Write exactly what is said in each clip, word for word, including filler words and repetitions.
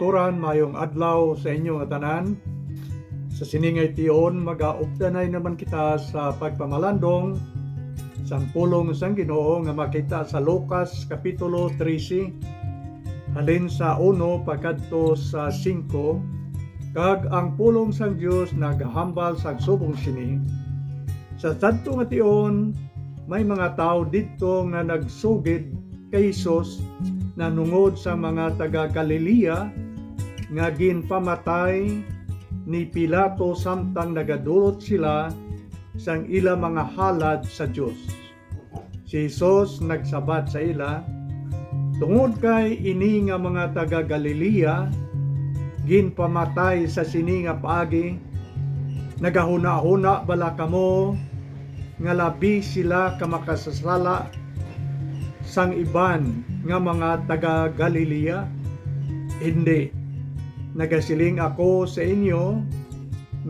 Turan, mayong adlaw sa inyo nga tanan. Sa sini nga tion, magaupdanay naman kita sa pagpamalandong sang pulong sang Ginoo nga makita sa Lucas Kapitulo trese, halin sa uno pakadto sa singko, kag ang pulong sang Dios nagahambal sang subong sini: Sa sadto nga tion, may mga tawo didto nga nagsugid kay Jesus nanungod sa mga taga-Galilea nga ginpamatay ni Pilato samtang nagadulot sila sang ila mga halad sa Dios. Si Jesus nagsabat sa ila: "Tungod kay ini nga mga taga-Galilea ginpamatay sa sini nga paagi, nagahunahona bala kamo nga labi sila ka makasasala sang iban nga mga taga-Galilea? Indi. Nagasiling ako sa inyo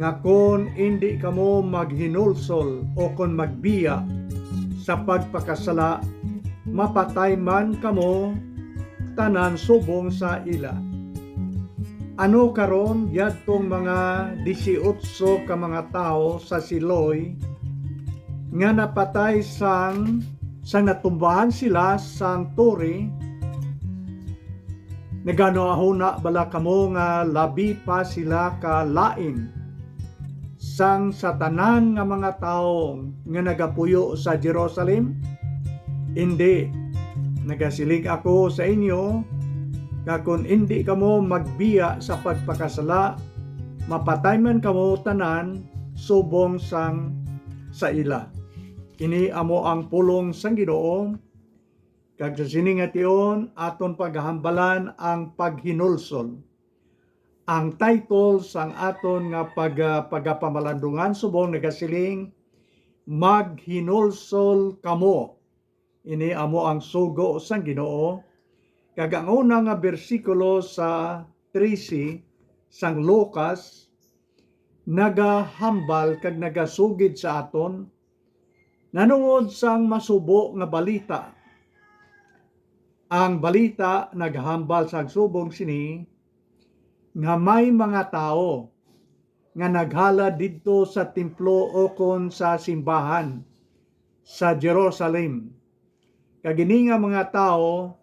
nga kon indi kamo maghinulsol ukon magbiya sa pagpakasala, mapatay man kamo tanan subong sa ila." Ano karon yadtong mga disiotso ka mga tawo sa Siloe nga napatay sang, sang natumbahan sila sang tore? Nagahunahona bala kamo nga labi pa sila ka lain sang sa tanan nga mga tawo nga nagapuyo sa Jerusalem? Indi. Nagasiling ako sa inyo nga kon indi kamo magbiya sa pagpakasala, mapatay man kamo tanan subong sang sa ila. Ini amo ang pulong sang Ginoo. Kag sa sini nga tion, aton paghambalan ang paghinulsol. Ang title sang aton nga pag-, pagapamalandungan subong nagasiling, "Maghinulsol Kamo." Ini amo ang sugo sang Ginoo. Kag ang una nga bersikulo sa trese sang Lucas nagahambal kag nagasugid sa aton nanungod sang masubo nga balita. Ang balita naghambal sang subong sini, nga may mga tawo nga naghalad didto sa templo ukon sa simbahan sa Jerusalem. Kag ini nga mga tawo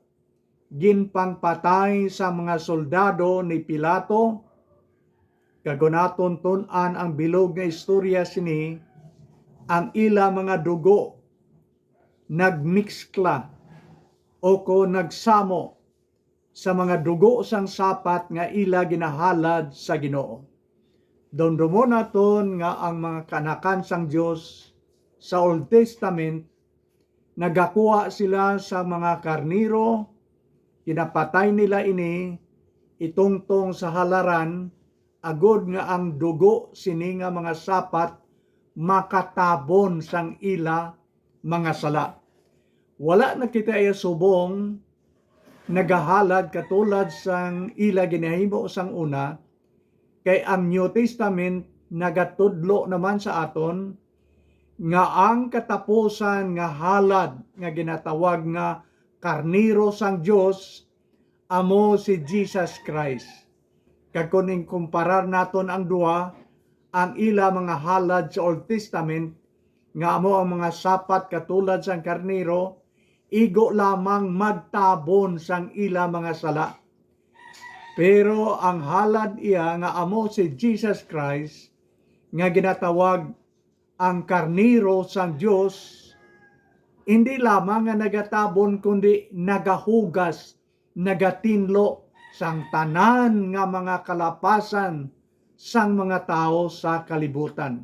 ginpangpatay sa mga soldado ni Pilato, kag kon aton tun-an ang bilog nga istorya sini, ang ila mga dugo nagmikskla o kon nagsamo sa mga dugo sang sapat nga ila ginahalad sa Ginoo. Dumdumon naton nga ang mga kaanakan sang Dios sa Old Testament, nagakuha sila sa mga karnero, ginapatay nila ini itungtong sa halaran, agod nga ang dugo sini nga mga sapat makatabon sang ila mga sala. Wala na kita iya subong nagahalad katulad sang ila ginahimo sang una, kay ang New Testament nagatudlo naman sa aton nga ang katapusan nga halad nga ginatawag nga karnero sang Dios amo si Jesus Christ. Kag kon inkumparar naton ang duha, ang ila mga halad sa Old Testament, nga amo ang mga sapat katulad sang karnero, igo lamang magtabon sang ila mga sala. Pero ang halad iya nga amo si Jesus Christ, nga ginatawag ang karnero sang Dios, indi lamang nga nagatabon, kundi nagahugas, nagatinlo sang tanan nga mga kalapasan sang mga tawo sa kalibutan.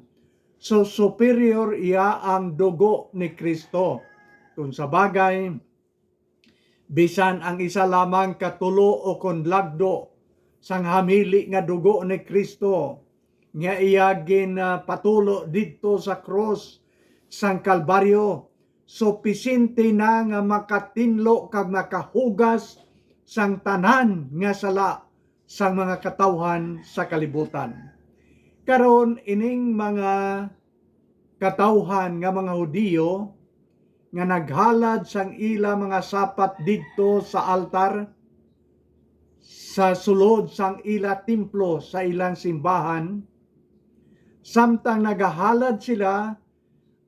So, superior iya ang dugo ni Cristo. Kung sa bagay, bisan ang isa lamang ka tulo o kon lagdo sang hamili nga dugo ni Cristo nga iya ginpatulo didto sa krus sang Kalbaryo, supisente na nga makatinlo kag makahugas sang tanan nga sala sang mga katawhan sa kalibutan. Karon, ining mga katawhan nga mga Hudiyo nga naghalad sang ila mga sapat didto sa altar, sa sulod sang ila templo, sa ilang simbahan. Samtang nagahalad sila,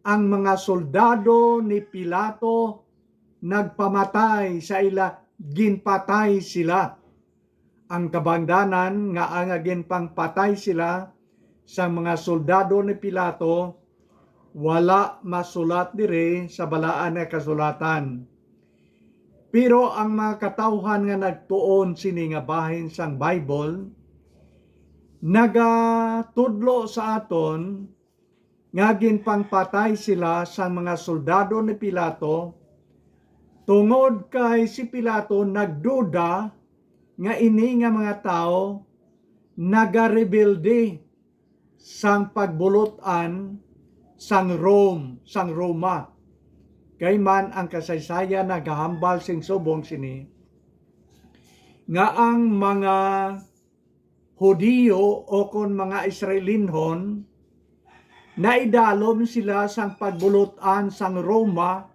ang mga soldado ni Pilato nagpamatay sa ila, ginpatay sila. Ang kabangdanan nga ang ginpangpatay sila sang mga soldado ni Pilato, wala masulat diri sa Balaan nga Kasulatan. Pero ang mga katawhan nga nagtuon sini nga bahin sang Bible, nagatudlo sa aton nga ginpangpatay sila sang mga soldado ni Pilato, tungod kay si Pilato nagduda nga ini nga mga tawo nagarebelde sang pagbulut-an sang Rome, sang Roma. Kay man ang kasaysayan nagahambal sing subong sini, nga ang mga Hudiyo o kon mga Israelinhon, naidalom sila sang pagbulut-an sang Roma,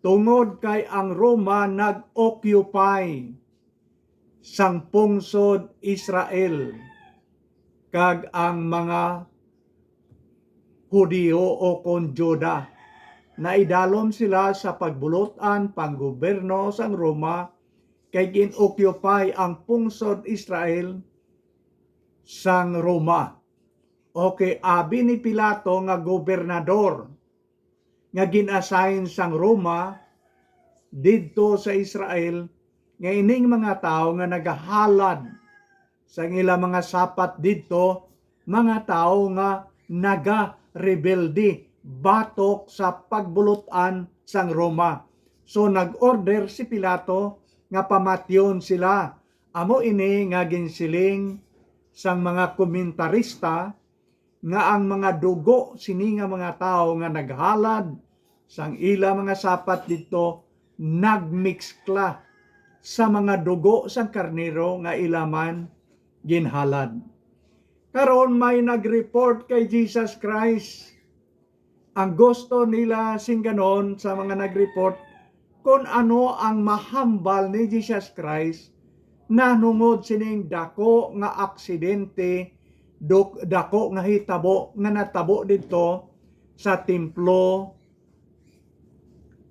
tungod kay ang Roma nag-occupy sang pungsod Israel, kag ang mga Hudiyo o kon Juda, naidalom sila sa pagbulut-an, panggobyerno sang Roma, kay gin-occupy ang pungsod Israel sang Roma. Okay, abi ni Pilato nga gobernador nga gin-assign sang Roma didto sa Israel, nga ining mga tawo nga nagahalad sang ila mga sapat didto, mga tawo nga nagarebelde batok sa pagbulut-an sang Roma. So, nag-order si Pilato nga pamatyon sila. Amo ini nga ginsiling sang mga komentarista nga ang mga dugo sini nga mga tawo nga naghalad sang ila mga sapat didto nagmikskla sa mga dugo sang karnero nga ila man ginhalad. Karon may nag-report kay Jesus Christ. Ang gusto nila singganon sa mga nag-report, kon ano ang mahambal ni Jesus Christ nahanungod sining dako nga aksidente, duk-, dako nga hitabo nga natabo didto sa templo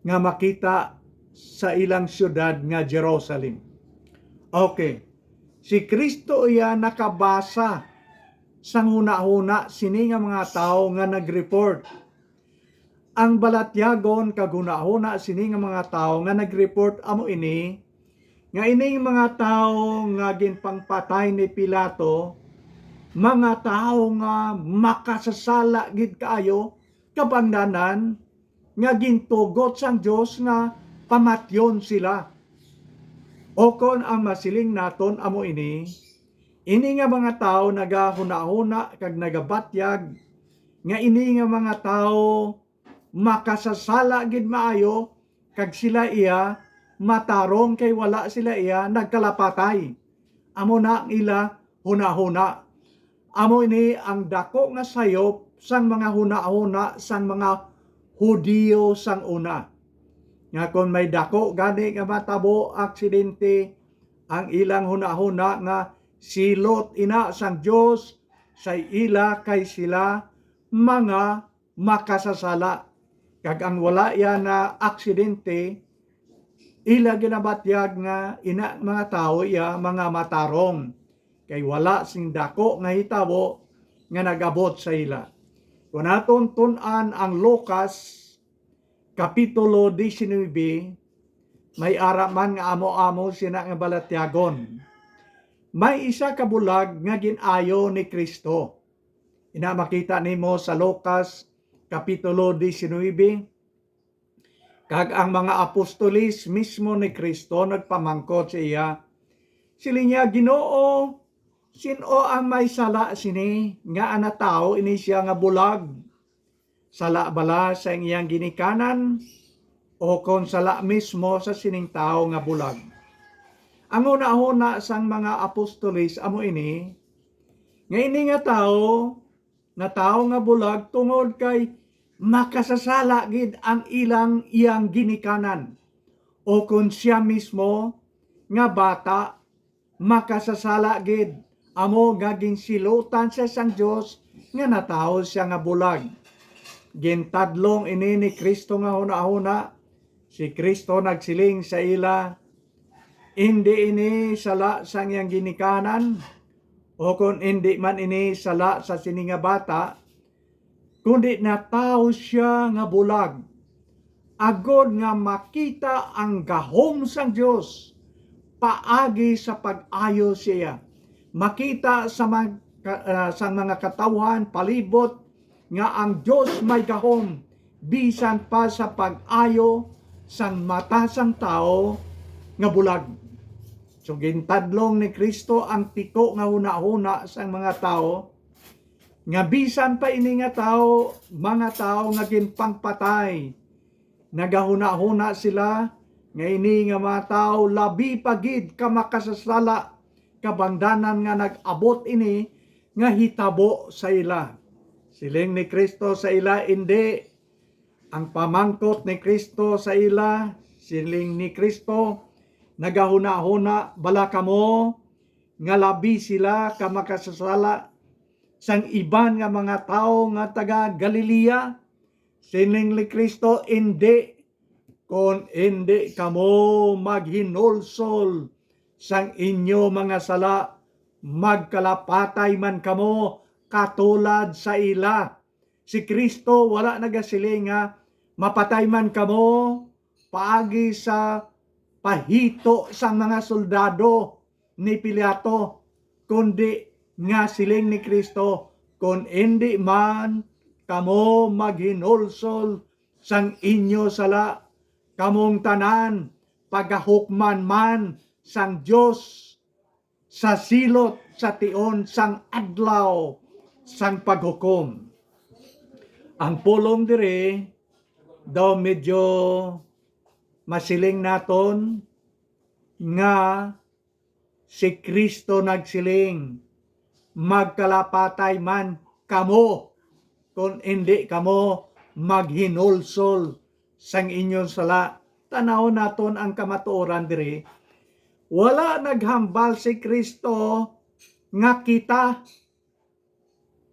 nga makita sa ilang siyudad nga Jerusalem. Okay. Si Cristo iya nakabasa sang hunahuna sini nga mga tawo nga nag-report. Ang balatyagon kag hunahuna sini nga mga tawo nga nag-report amo ini, nga ining mga tawo nga ginpangpatay ni Pilato, mga tawo nga makasasala gid kaayo, kabangdanan nga gintugot sang Dios nga pamatyon sila. O kon ang masiling naton amo ini, ini nga mga tawo nagahunahuna kag nagabatyag nga ini nga mga tawo makasasala gid maayo, kag sila iya matarong kay wala sila iya nagkalapatay. Amo na ang ila hunahuna. Amo ini ang dako nga sayop sang mga hunahuna sang mga Hudiyo sang una, nga kon may dako gani nga matabo aksidente, ang ilang hunahuna nga silot ina sang Dios sa ila kay sila mga makasasala, kag ang wala iya na aksidente, ila ginabatyag nga ina mga tawo iya mga matarong, kay wala sing dako nga hitabo nga nag-abot sa ila. Kon aton tun-an ang Lucas Kapitulo diecinuebe, may ara man nga amo-amo sina nga balatyagon. May isa ka bulag nga gin-ayo ni Cristo. Ina makita nimo sa Lucas Kapitulo diecinuebe. Kag ang mga apostoles mismo ni Cristo nagpamangkot sa iya, siling niya, "Ginoo, sin-o ang may sala sini nga ang natawo ini siya nga bulag? Sala bala sang iyang ginikanan, o kon sala mismo sa sining tawo nga bulag?" Ang hunahuna sang mga apostoles amo ini, nga ini nga tawo natawo nga bulag tungod kay makasasala gid ang ilang iyang ginikanan, o kon sia mismo nga bata makasasala gid, amo nga ginsilutan siya sang Dios nga natawo siya nga bulag. Gintadlong ini ni Cristo nga hunahuna. Si Cristo nagsiling sa ila, "Indi ini sala sang iyang ginikanan, o kon indi man ini sala sa sini nga bata, kundi natawo sia nga bulag, agod nga makita ang gahom sang Dios paagi sa pag-ayo siya, makita sa mga ka-, ah, sa mga katawhan palibot nga ang Dios may gahom bisan pa sa pag-ayo sang mata sang tawo nga bulag." So, gintadlong ni Cristo ang tiko nga hunahuna sang mga tawo, nga bisan pa ini nga tawo, mga tawo nga ginpangpatay, nagahunahuna sila nga ini nga mga tawo labi pa gid ka makasasala, kabangdanan nga nag-abot ini nga hitabo sa ila. Siling ni Cristo sa ila, "Indi." Ang pamangkot ni Cristo sa ila, siling ni Cristo, "Nagahunahuna bala kamo nga labi sila ka makasasala sang iban nga mga tawo nga taga Galilea?" Siling ni Cristo, "Indi, kon indi kamo maghinulsol sang inyo mga sala, magkalapatay man kamo katulad sa ila." Si Cristo wala nagasiling nga mapatay man kamo paagi sa pahito sang mga soldado ni Pilato, kundi nga siling ni Cristo, "Kon indi man kamo maghinulsol sang inyo sala, kamong tanan pagahukman man sang Dios sa silot sa tion sang adlaw sang paghukom." Ang pulong diri daw medyo masiling naton nga si Cristo nagsiling, "Magkalapatay man kamo kon indi kamo maghinulsol sang inyo sala." Tan-awon naton ang kamatuoran diri. Wala naghambal si Cristo nga kita,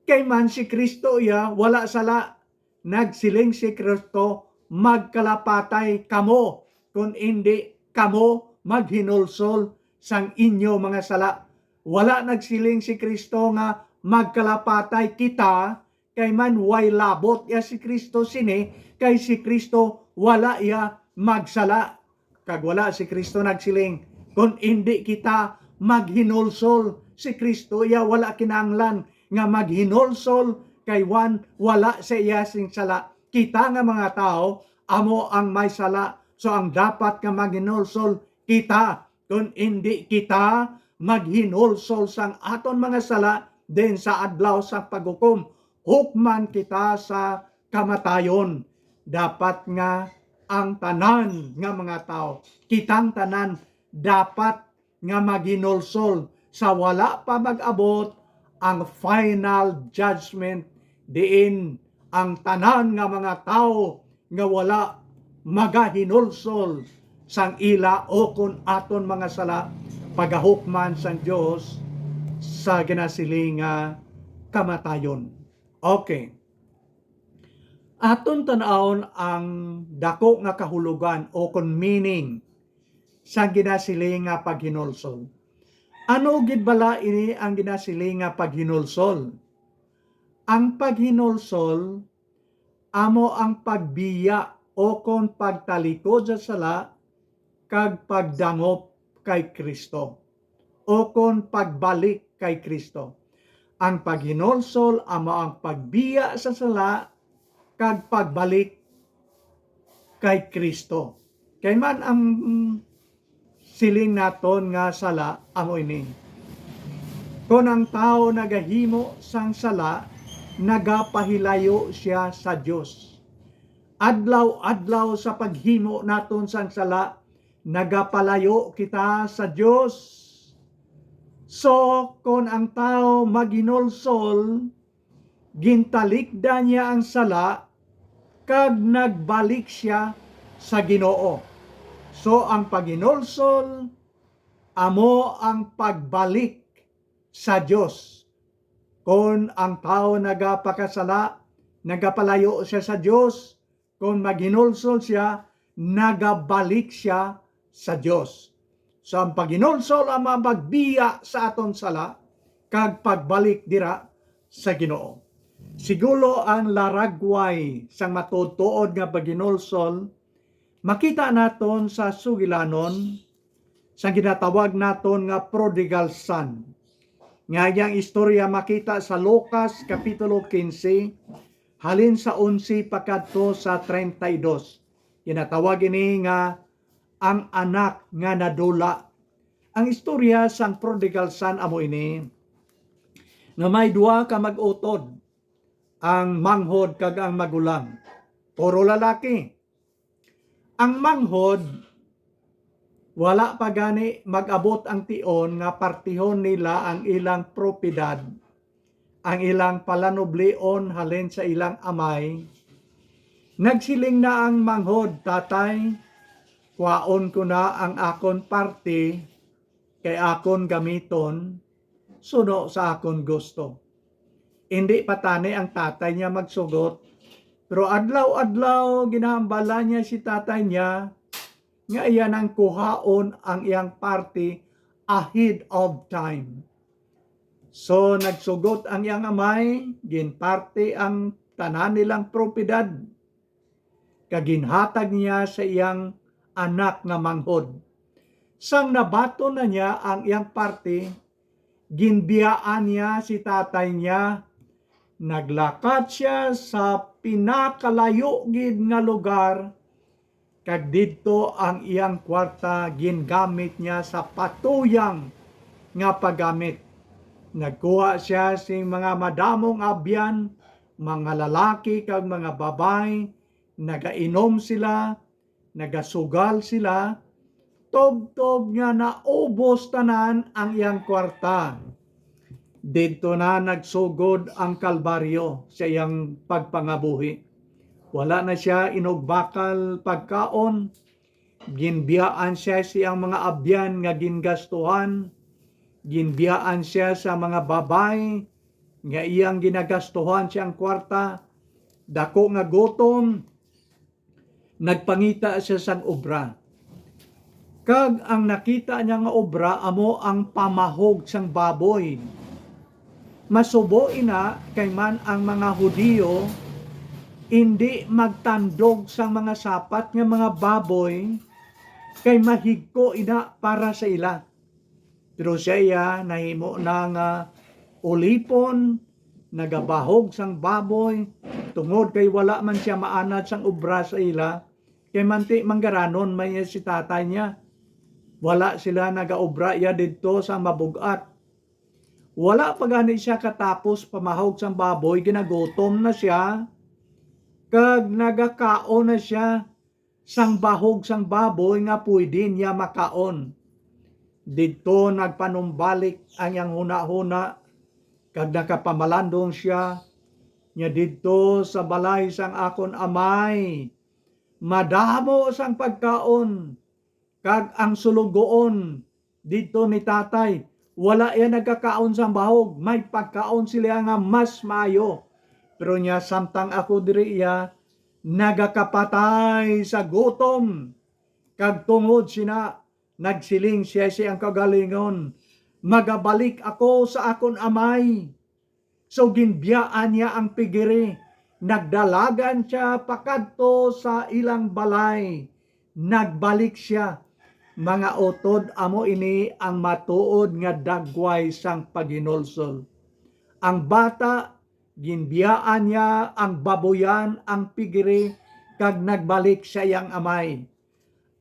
kay man si Cristo iya wala sala. Nagsiling si Cristo, "Magkalapatay kamo, kon indi kamo maghinulsol sang inyo mga sala." Wala nagsiling si Cristo nga magkalapatay kita, kay man way labot iya si Cristo sini, kay si Cristo wala iya magsala. Kag wala si Cristo nagsiling, "Kon indi kita maghinulsol." Si Cristo iya wala kinahanglan nga maghinulsol, kay wan, wala sa iya sing sala. Kita nga mga tawo amo ang may sala, so ang dapat nga maghinulsol kita. Kon indi kita maghinulsol sang aton mga sala, then sa adlaw sang paghukom, hukman kita sa kamatayon. Dapat nga ang tanan nga mga tawo, kitang tanan, dapat nga maghinulsol sa wala pa mag-abot ang final judgment, diin ang tanan nga mga tawo nga wala magahinulsol sang ila ukon aton mga sala pagahukman sang Dios sa ginasiling nga kamatayon. Okay. Aton tan-awon ang dako nga kahulogan ukon meaning sang ginasiling nga paghinulsol. Ano gid bala ini ang ginasiling nga paghinulsol? Ang paghinulsol amo ang pagbiya ukon pagtalikod sa sala kag pagdangop kay Cristo, ukon pagbalik kay Cristo. Ang paghinulsol amo ang pagbiya sa sala kag pagbalik kay Cristo. Kay man ang siling naton nga sala amo ini. Kon ang tawo nagahimo sang sala, nagapahilayo sia sa Dios. Adlaw-adlaw sa paghimo naton sang sala, nagapalayo kita sa Dios. So, kon ang tawo maghinulsol, gintalikdan niya ang sala, kag nagbalik sia sa Ginoo. So, ang paghinulsol Amo ang pagbalik sa Dios. Kon ang tawo nagapakasala, nagapalayo siya sa Dios, kon maghinulsol siya, nagabalik siya sa Dios. So, ang paghinulsol ang magbiya sa aton sala kag pagbalik dira sa Ginoo. Siguro ang laragway sang matuod-tuod nga paghinulsol makita naton sa sugilanon sang ginatawag naton nga prodigal son, nga iyang istorya makita sa Lucas Kapitulo quince, halin sa onse pakadto sa treinta y dos. Ginatawag ini nga ang anak nga nadula. Ang istorya sang prodigal son amo ini, nga may duha ka mag-utod, ang manghod kag ang magulang. Puro lalaki. Ang manghod, wala pa gani mag-abot ang tion nga partihon nila ang ilang propiedad, ang ilang palanublion halin sa ilang amay. Nagsiling na ang manghod, "Tatay, kwaon ko na ang akon parte kay akon gamiton suno sa akon gusto." Indi pa tani ang tatay niya magsugot, pero adlaw-adlaw ginahambala niya si tatay niya nga iya nang kuhaon ang iyang parte ahead of time. So, nagsugot ang iyang amay, ginparte ang tanan nilang propiedad, kag ginhatag niya sa iyang anak nga manghod. Sang nabaton na niya ang iyang parte, ginbiyaan niya si tatay niya. Naglakat siya sa pinakalayo gid nga lugar, kag didto ang iyang kwarta gingamit niya sa patuyang nga paggamit. Nagkuha sia sing mga madamo nga abyan, mga lalaki kag mga babayi, nagainom sila, nagasugal sila, tubtob nga naubos tanan ang iyang kwarta. Didto na nagsugod ang kalbaryo sa iyang pagpangabuhi. Wala na sia inugbakal pagkaon. Ginbiyaan sia sa iyang mga abyan nga gingastuhan. Ginbiyaan sia sa mga babayi nga iyang ginagastuhan sa iyang kwarta. Dako nga gutom, nagpangita sia sang obra. Kag ang nakita niya nga obra amo ang pamahog sang baboy. Masubo ina, kay man ang mga Hudiyo indi magtandog sang mga sapat nga mga baboy, kay mahigko ina para sa ila. Pero sia iya nahimo na nga ulipon, nagabahog sang baboy, tungod kay wala man sia maanad sang obra sa ila, kay manti manggaranon man iya si tatay niya. Wala sila nagaobra iya didto sa mabug-at. Wala pa gani sia katapos pamahog sang baboy, ginagutom na sia, kag nagakaon na sia sang bahog sang baboy nga pwede niya makaon. Didto nagpanumbalik ang iyang hunahuna, kag nakapamalandong sia nga didto sa balay sang akon amay madamo sang pagkaon, kag ang sulugoon didto ni tatay, wala iya nagkakaon sang bahog, may pagkaon sila nga mas maayo. Pero niya, samtang ako diri iya nagakapatay sa gutom, kag tungod sina nagsiling sia sa iyang kaugalingon, "Magabalik ako sa akon amay." So ginbiyaan niya ang pigiri, nagdalagan sia pakadto sa ilang balay. Nagbalik sia. Mga utod, amo ini ang matuod nga dagway sang paghinulsol. Ang bata, ginbiyaan niya ang baboyan, ang pigiri, kag nagbalik sa iyang amay.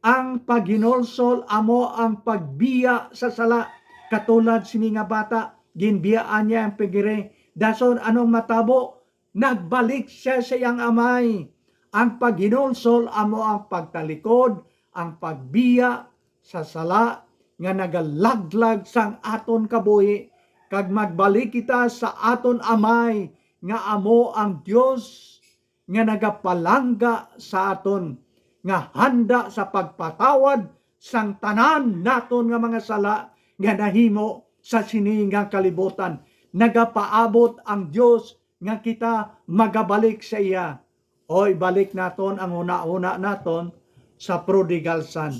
Ang paghinulsol amo ang pagbiya sa sala. Katulad sini nga bata, ginbiyaan niya ang pigiri. Dason, anong matabo? Nagbalik sia sa iyang amay. Ang paghinulsol amo ang pagtalikod, ang pagbiya sa sala nga nagalaglag sang aton kabuhi, kag magbalik kita sa aton Amay nga amo ang Dios nga nagapalangga sa aton, nga handa sa pagpatawad sang tanan naton nga mga sala nga nahimo sa sini nga kalibutan. Nagapaabot ang Dios nga kita magabalik sa iya. O, ibalik naton ang hunahuna naton sa prodigal son.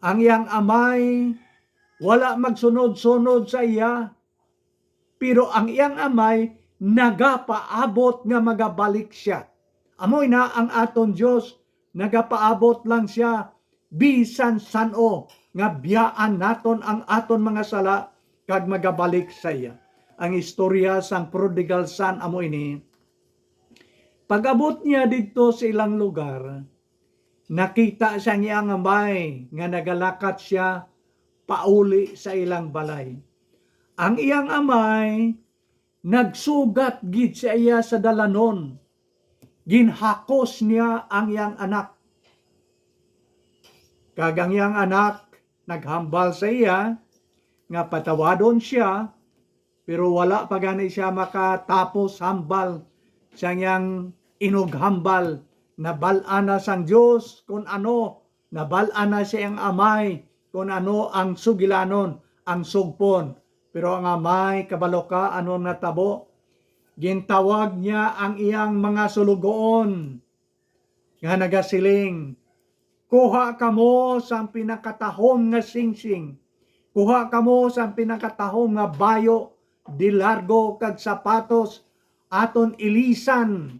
Ang iyang amay wala magsunod-sunod sa iya, pero ang iyang amay nagapaabot nga magabalik siya. Amo ina ang aton Dios, nagapaabot lang siya bisan san-o nga biyaan naton ang aton mga sala kag magabalik sa iya. Ang istorya sang prodigal son amo ini. Pag-abot niya didto sa ilang lugar, nakita sang iyang amay nga nagalakat sia pauli sa ilang balay. Ang iyang amay nagsugat gid sa iya sa dalanon. Ginhakos niya ang iyang anak. Kag ang iyang anak naghambal sa iya nga patawadon siya, pero wala pa gani siya makatapos hambal sa iyang inughambal. Nabal-an na sang Dios kon ano, nabal-an na sa iyang amay kon ano ang sugilanon, ang sugpon. Pero ang amay, kabalo ka ano natabo? Gintawag niya ang iyang mga sulugoon nga nagasiling, "Kuha kamo sang pinakatahom nga singsing, kuha kamo sang pinakatahom nga bayo, di largo kag sapatos, aton ilisan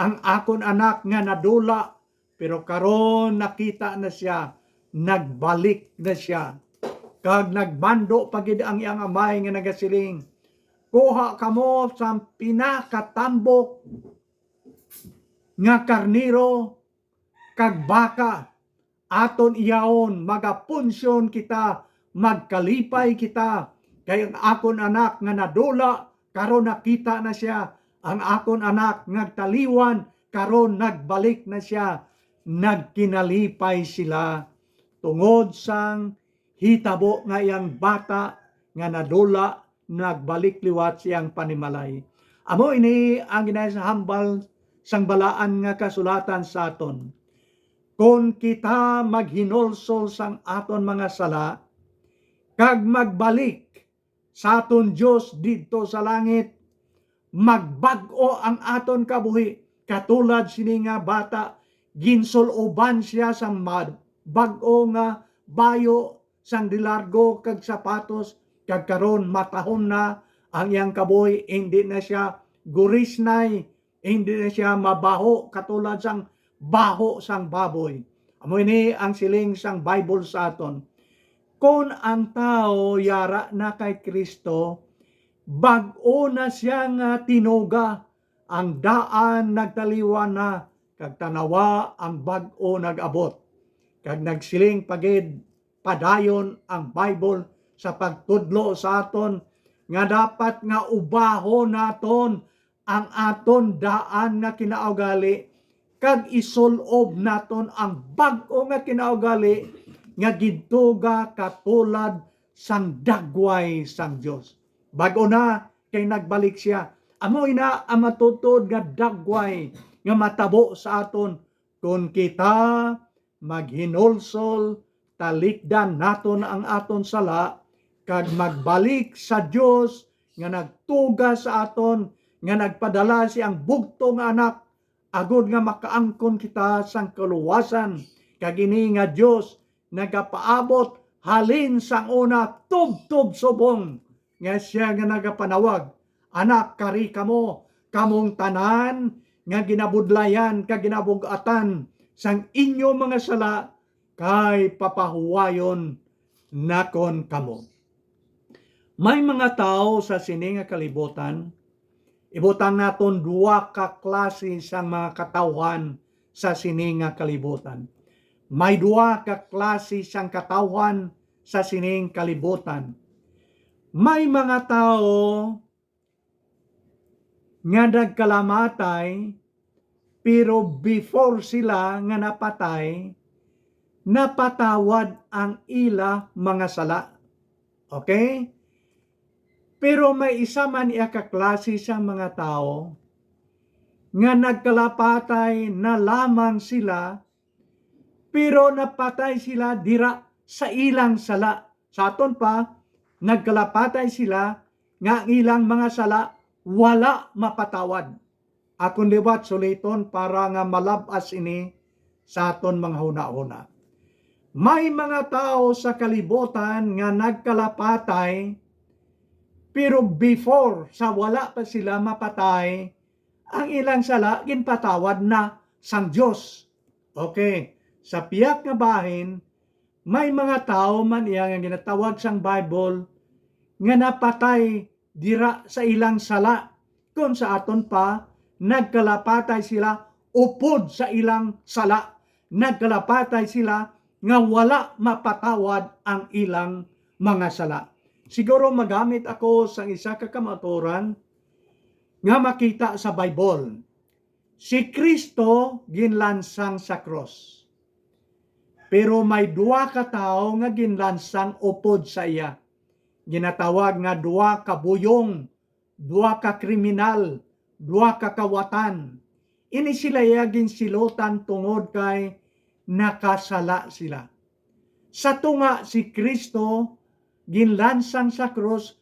ang akon anak nga nadula, pero karon nakita na sia, nagbalik na sia." Kag nagmando pa gid ang iyang amay nga nagasiling, "Kuha kamo sang pinakatambok nga karnero kag baka, aton iyahon, magapunsyon kita, magkalipay kita, kay ang akon anak nga nadula, karon nakita na sia, ang akon anak nagtaliwan, karon nagbalik na sia." Nagkinalipay sila tungod sang hitabo nga iyang bata nga nadula nagbalik liwat sa iyang panimalay. Amo ini ang ginahambal sang Balaan nga Kasulatan sa aton. Kon kita maghinulsol sang aton mga sala kag magbalik sa aton Dios didto sa langit, magbag-o ang aton kabuhi, katulad sini nga bata, ginsul-oban sia sang mad-, bag-o nga bayo sang dilargo kag sapatos, kag karon matahom na ang iyang kabuhi, indi na sia gurisnay, indi na sia mabaho katulad sang baho sang baboy. Amo ini ang siling sang Bible sa aton. Kon ang tawo yara na kay Cristo, bag-o na sia nga tinuga, ang daan nagtaliwan na, kag tanawa, ang bag-o nag-abot. Kag nagsiling pa gid padayon ang Bible sa pagtudlo sa aton nga dapat nga ubahon naton ang aton daan nga kinaugali, kag isul-ob naton ang bag-o nga kinaugali nga gintuga katulad sang dagway sang Dios. Bag-o na, kay nagbalik sia. Amo ina ang matuod-tuod nga dagway nga matabo sa aton kon kita maghinulsol, talikdan naton ang aton sala, kag magbalik sa Dios nga nagtuga sa aton, nga nagpadala siyang bugtong nga Anak, agod nga makaangkon kita sang kaluwasan. Kag ini nga Dios nagapaabot halin sang una tubtob subong, nga sia nga nagapanawag, "Anak, kari kamo, kamong tanan nga ginabudlayan kag ginabug-atan sang inyo mga sala, kay papahuwayon nakon kamo." May mga tawo sa sini nga kalibutan, ibutang naton duha ka klase sang mga katawhan sa sini nga kalibutan. May duha ka klase sang katawhan sa sining kalibutan. May mga tawo nga nagkalamatay, pero before sila nga napatay, napatawad ang ila mga sala. Okay? Pero may isa man iya ka klase sang mga tawo nga nagkalapatay na lamang sila, pero napatay sila dira sa ilang sala. Sa aton pa, nagkalapatay sila nga ang ilang mga sala wala mapatawad. Akon liwat suliton para nga malab-as ini sa aton mga hunahuna. May mga tawo sa kalibutan nga nagkalapatay, pero before, sa wala pa sila mapatay, ang ilang sala ginpatawad na sang Dios. Okay, sa pihak nga bahin, may mga tawo man iya nga ginatawag sang Bible nga napatay dira sa ilang sala. Kon sa aton pa, nagkalapatay sila upod sa ilang sala. Nagkalapatay sila nga wala mapatawad ang ilang mga sala. Siguro magamit ako sang isa ka kamatuoran nga makita sa Bible. Si Cristo ginlansang sa krus. Pero may duha ka tawo nga ginlansang upod sa iya. Ginatawag nga duha ka buyong, duha ka kriminal, duha ka kawatan. Ini sila iya ginsilotan tungod kay nakasala sila. Sa tunga si Cristo ginlansang sa krus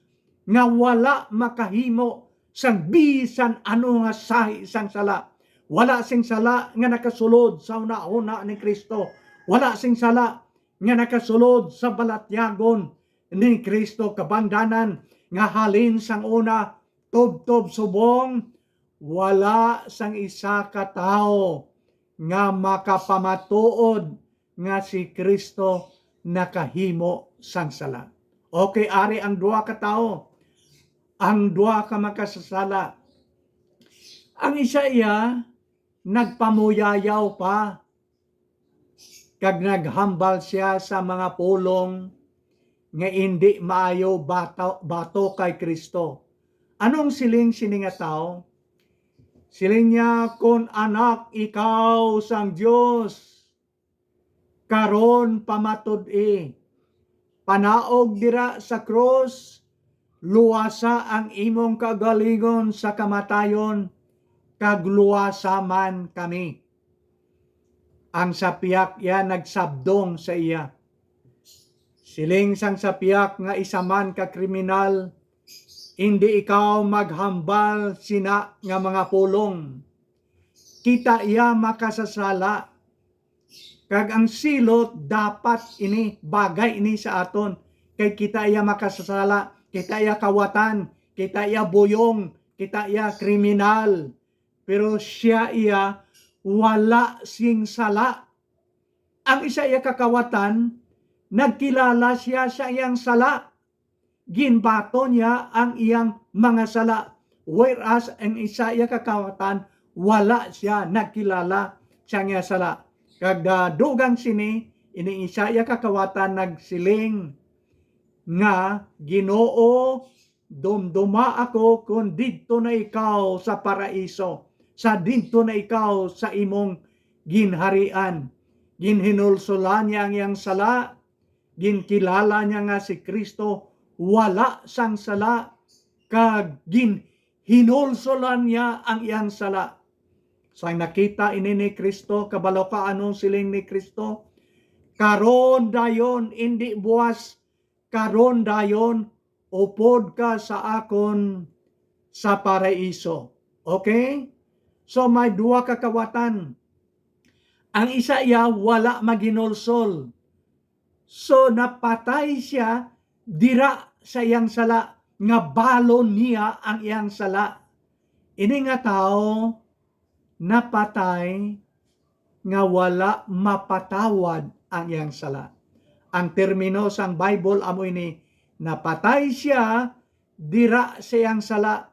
nga wala makahimo sang bisan ano nga sahi sang sala. Wala sing sala nga nakasulod sa hunahuna ni Cristo. Wala sing sala nga nakasulod sa balatyagon ni Cristo, kabangdanan nga halin sang una tubtob subong wala sang isa ka tawo nga makapamatuod nga si Cristo nakahimo sang sala. Okay, ari ang duha ka tawo, ang duha ka makasasala. Ang isa iya nagpamuyayaw pa kag naghambal sia sa mga pulong nga indi maayo bato, bato kay Cristo. Anong siling sini nga tawo? Siling niya, "Kon anak ikaw sang Dios, karon pamatud-i. Panaog dira sa krus, luwasa ang imong kaugalingon sa kamatayon, kag luwasa man kami." Ang sapiak iya nagsabdong sa iya. Siling sang sapiak nga isa man ka kriminal, indi ikaw maghambal sina nga mga pulong. Kita iya makasasala. Kag ang silot, dapat ini, bagay ini sa aton. Kay kita iya makasasala, kita iya kawatan, kita iya buyong, kita iya kriminal. Pero sia iya wala sing sala. Ang isa iya kakawatan, nagkilala sia sa iyang sala. Ginbaton niya ang iyang mga sala, whereas ang isa iya kakawatan, wala sia nagkilala sa iya sala. Kag, ah, dugang sini, ini isa iya kakawatan nagsiling nga, "Ginoo, dumduma ako kon didto na ikaw sa paraiso, sa didto na ikaw sa imong ginharian." Ginhinulsolan niya ang iyang sala, ginkilala niya nga si Cristo wala sang sala, kag ginhinulsolan niya ang iyang sala. Sang nakita ini ni Cristo, kabalo ka anong siling ni Cristo? "Karon dayon, indi buas, karon dayon, upod ka sa akon sa paraiso." Okay? So, may duha ka kawatan. Ang isa iya wala maghinulsol. So, napatay sia dira sa iyang sala, nga balon niya ang iyang sala. Ini nga tawo napatay nga wala mapatawad ang iyang sala. Ang termino sang Bible amo ini, napatay sia dira sa iyang sala.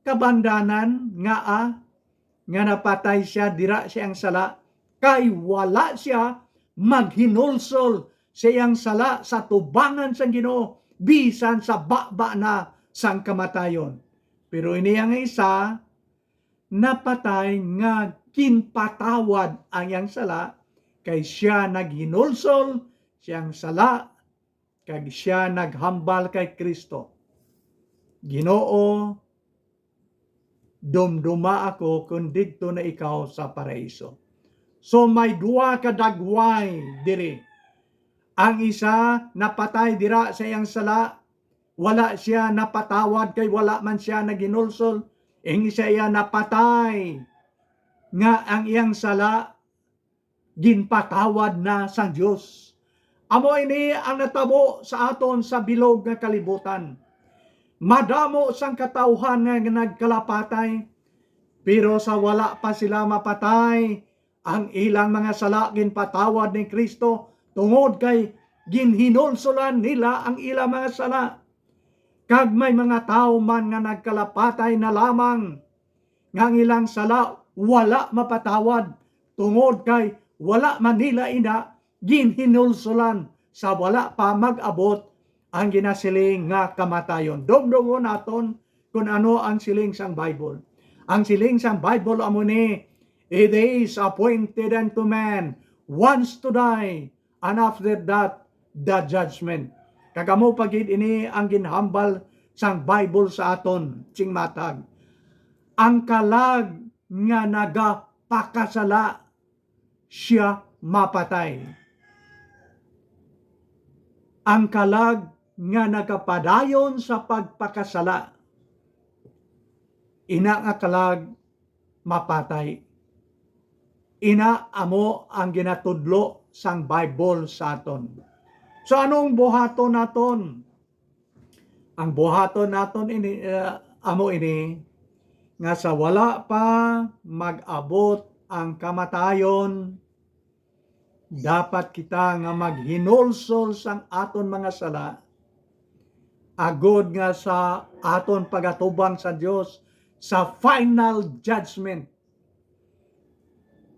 Kabangdanan nga, ah, nga napatay sia dira sa iyang sala, kay wala sia maghinulsol sa iyang sala sa tubangan sang Ginoo, bisan sa baba na sang kamatayon. Pero ini ang isa, napatay nga ginpatawad ang iyang sala, kay sia naghinulsol sa iyang sala, kag sia naghambal kay Cristo, "Ginoo, dumduma ako kon didto na ikaw sa paraiso." So may duha ka dagway diri. Ang isa napatay dira sa iyang sala, wala sia napatawad kay wala man sia naghinulsol. Ang isa iya napatay nga ang iyang sala ginpatawad na sang Dios. Amo ini ang natabo sa aton sa bilog nga kalibutan. Madamo sang katawhan nga nagkalapatay, pero sa wala pa sila mapatay, ang ilang mga sala ginpatawad ni Cristo, tungod kay ginhinulsolan nila ang ilang mga sala. Kag may mga tawo man nga nagkalapatay na lamang, nga ang ilang sala wala mapatawad, tungod kay wala man nila ina ginhinulsolan sa wala pa mag-abot ang ginasiling nga kamatayon. Dumdumon naton kung ano ang siling sang Bible. Ang siling sang Bible amo ni, "It is appointed unto man once to die, and after that, the judgment." Kag amo pa gid ini ang ginhambal sang Bible sa aton, sing matag, ang kalag nga nagapakasala, sia mapatay. Ang kalag nga nagapadayon sa pagpakasala, ina nga kalag mapatay. Ina amo ang ginatudlo sang Bible sa aton. So, anong buhaton naton? Ang buhaton naton ini, ah, amo ini, nga sa wala pa mag-abot ang kamatayon, dapat kita nga maghinulsol sang aton mga sala, agod nga sa aton pagatubang sa Dios sa final judgment,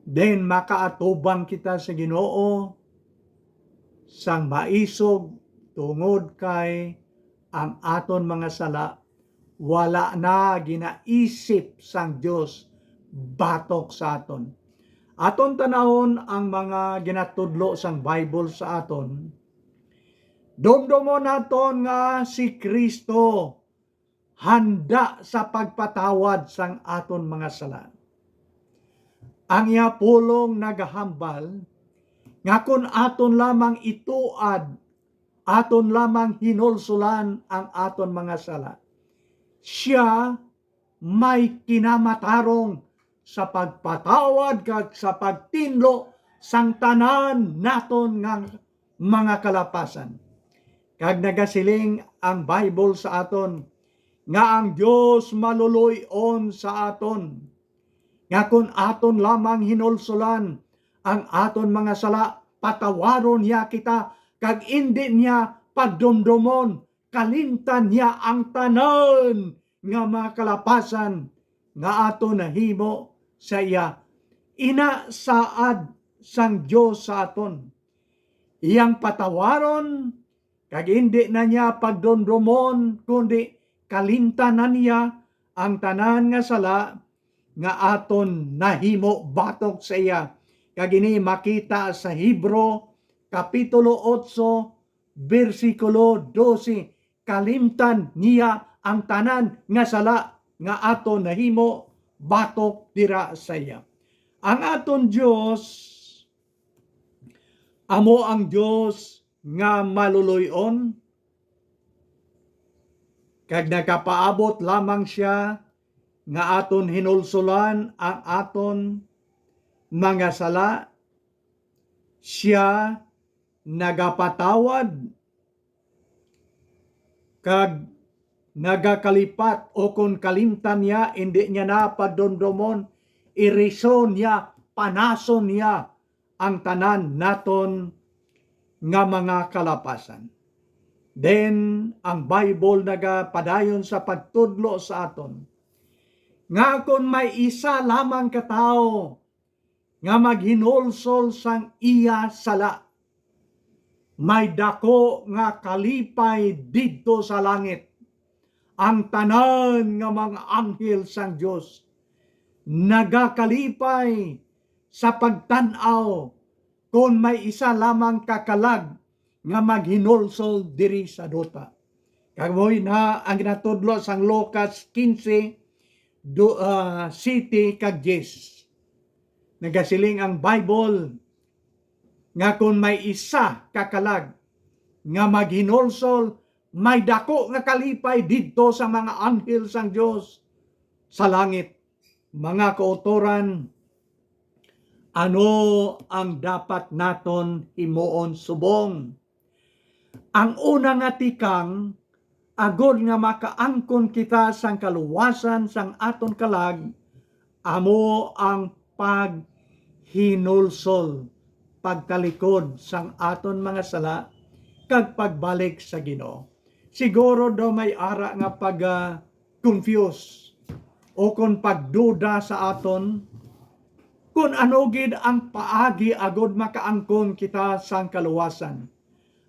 then makaatubang kita sa Ginoo sang maisog, tungod kay ang aton mga sala wala na ginaisip sang Dios batok sa aton. Aton tanawon ang mga ginatudlo sang Bible sa aton. Dumdumon naton nga si Cristo handa sa pagpatawad sang aton mga sala. Ang iya pulong nagahambal nga kon aton lamang ituad, aton lamang hinulsulan ang aton mga sala, sia may kinamatarong sa pagpatawad kag sa pagtinlo sang tanan naton nga mga kalapasan. Kag nagasiling ang Bible sa aton nga ang Dios maluloy-on sa aton, nga kon aton lamang hinulsulan ang aton mga sala, patawaron niya kita, kag indi niya padumdomon, kalimtan niya ang tanan nga mga kalapasan nga aton nahimo sa iya. Ina saad sang Dios sa aton, iyang patawaron, kag indi na niya pagdumdomon, kundi kalimtan na niya ang tanan nga sala nga aton nahimo batok sa iya. Kag ini makita sa Hebro, Kapitulo otso, bersikulo dose, kalimtan niya ang tanan nga sala nga aton nahimo batok dira sa iya. Ang aton Dios amo ang Dios nga maluloy-on, kag nagapaabot lamang sia nga aton hinulsulan ang aton mga sala. Sia nagapatawad kag nagakalipat, o kon kalimtan niya, indi niya na pagdumdomon, erase-on niya, panason niya ang tanan naton nga mga kalapasan. Then, ang Bible nagapadayon sa pagtudlo sa aton nga kon may isa lamang ka tawo nga maghinulsol sang iya sala, may daku nga kalipay didto sa langit. Ang tanan nga mga anghel sang Dios nagakalipay sa pagtan-aw kon may isa lamang ka kalag nga maghinulsol diri sa duta. Kag mao na ang ginatudlo sang Lucas quince, do, ah, siete kag diyes. Nagasiling ang Bible nga kon may isa ka kalag nga maghinulsol, may daku nga kalipay didto sa mga anghel sang Dios sa langit. Mga kautoran, ano ang dapat naton himuon subong? Ang una nga tikang, agod nga makaangkon kita sang kaluwasan sang aton kalag, amo ang paghinulsol, pagtalikod sang aton mga sala, kag pagbalik sa Ginoo. Siguro daw may ara nga pag, ah, confuse o kon pagduda sa aton kon ano gid ang paagi agod makaangkon kita sang kaluwasan.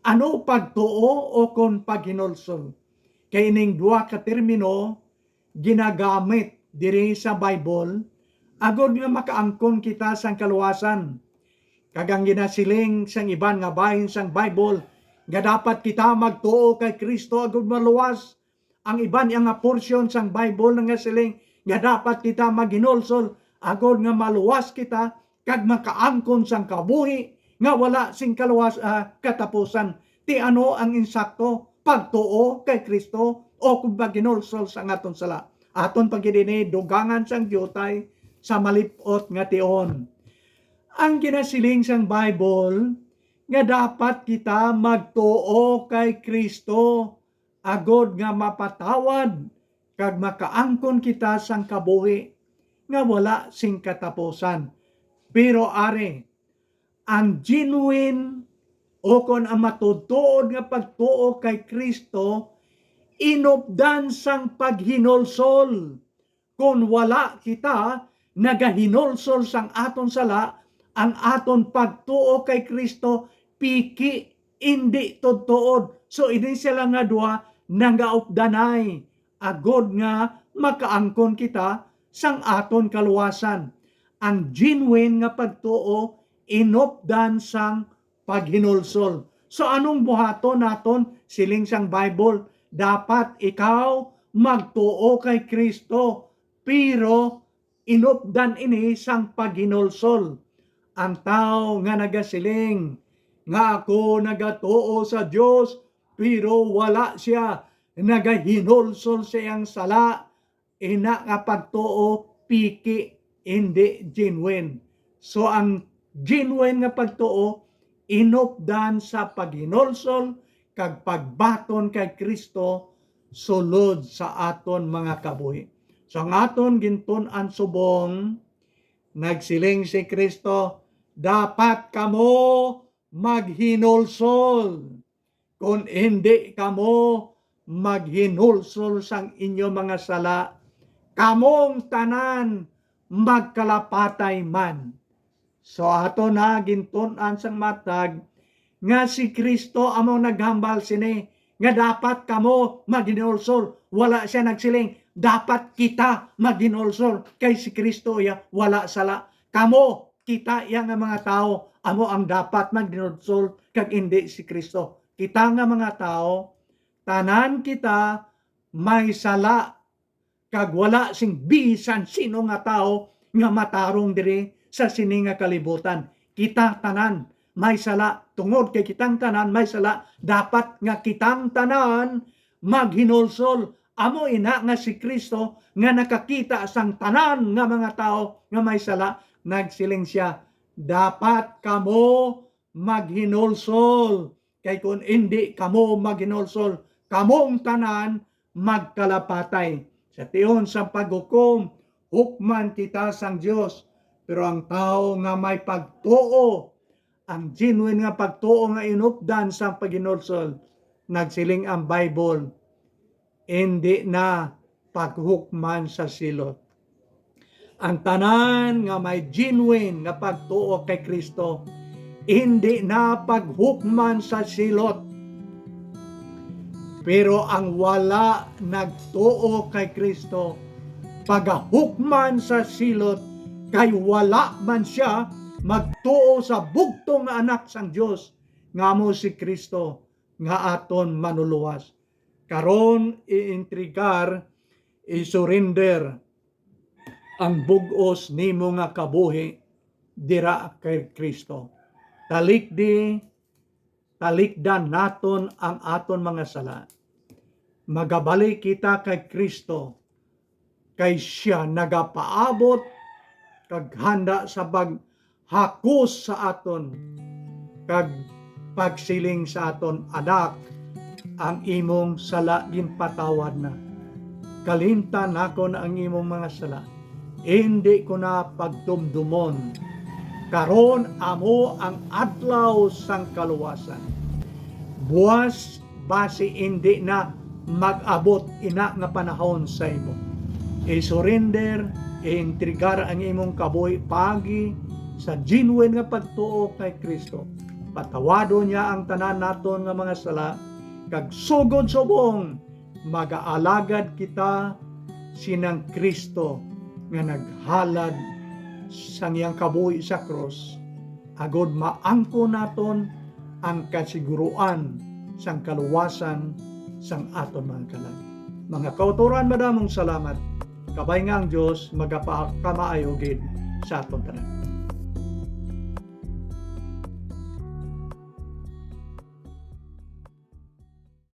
Ano pagtuo o kon paghinulsol? Kay ining duha ka termino ginagamit diri sa Bible agod nga makaangkon kita sang kaluwasan. Kag ang ginasiling sang iban nga bahin sang Bible nga dapat kita magtuo kay Cristo agod maluwas. Ang iban iya nga porsyon sang Bible nagasiling nga dapat kita maghinulsol agod nga maluwas kita kag makaangkon sang kabuhi nga wala sing kaluwas, ah, katapusan. Ti ano ang insakto? Pagtuo kay Cristo o kung paghinulsol sang aton sala? Aton pa gid ini dugangan sang diutay sa malip-ot nga tion. Ang ginasiling sang Bible nga dapat kita magtuo kay Cristo agod nga mapatawad kag makaangkon kita sang kabuhi nga wala sing katapusan. Pero ari, ang genuine o kon ang matuod-tuod nga pagtuo kay Cristo inupdan sang paghinulsol. Kon wala kita nagahinulsol sang aton sala, ang aton pagtuo kay Cristo piki, indi todtuod. So, ini sila nga duha nagaupdanay agod nga makaangkon kita sang aton kaluwasan. Ang genuine nga pagtuo inupdan sang paghinulsol. So, anong buhaton naton? Siling sang Bible, dapat ikaw magtuo kay Cristo, pero inupdan ini sang paghinulsol. Ang tawo nga nagasiling nga, "Ako nagatuo sa Dios," pero wala siya nagahinulsol sa iyang sala, ina nga pagtuo piki, indi genuine. So, ang genuine nga pagtuo inupdan sa paghinulsol kag pagbaton kay Cristo sulod sa aton mga kabuhi. So, ang aton gintun-an subong, nagsiling si Cristo, "Dapat kamo maghinulsol. Kon indi kamo maghinulsol sang inyo mga sala, kamong tanan magkalapatay man." So, ato na gintun-an sang matag nga si Cristo amo naghambal sini, nga dapat kamo maghinulsol. Wala siya nagsiling, "Dapat kita maghinulsol," kay si Cristo iya wala sala. Kamo, kita iya nga mga tawo, amo ang dapat maghinulsol, kag indi si Cristo. Kita nga mga tawo, tanan kita may sala, kag wala sing bisan sino nga tawo nga matarong diri sa sini nga kalibutan. Kita tanan may sala, tungod kay kitang tanan may sala, dapat nga kitang tanan maghinulsol. Amo ina nga si Cristo nga nakakita sang tanan nga mga tawo nga may sala, nagsiling sia, "Dapat kamo maghinulsol, kay kon indi kamo maghinulsol, kamong tanan magkalapatay." Sa tion sang paghukom, hukman kita sang Dios, pero ang tawo nga may pagtuo, ang genuine nga pagtuo nga inupdan sang paghinulsol, nagsiling ang Bible, indi na paghukman sa silot. Ang tanan nga may genuine nga pagtuo kay Cristo, indi na paghukman sa silot. Pero ang wala nagtuo kay Cristo, pagahukman sa silot, kay wala man sia magtuo sa bugtong nga Anak sang Dios, nga amo si Cristo nga aton Manlulowas. Karon, ientregar, isurrender ang bug-os nimo nga kabuhi dira kay Kristo. Talikdi, talikdan naton ang aton mga sala. Magabalik kita kay Kristo, kay siya nagapaabot kag handa sa paghakos sa aton, kag pagsiling sa aton, "Anak, ang imong sala ginpatawad na. Kalimtan nakon ang imong mga sala. Indi ko na pagtumdomon. Karon amo ang adlaw sang kaluwasan. Buas basi indi na mag-abot ina nga panahon sa imo. I-surrender, i-entregar ang imong kabuhi paagi sa genuine nga pagtuo kay Kristo. Patawadon niya ang tanan naton nga mga sala, kag sugod subong magaalagad kita sinang Kristo nga naghalad sang iyang kabuhi sa krus, agod maangkon naton ang kasiguruan sang kaluwasan sang aton mga kalag. Mga kautoran, madamong salamat. Kabay nga ang Dios magapakamaayo gid sa aton tanan.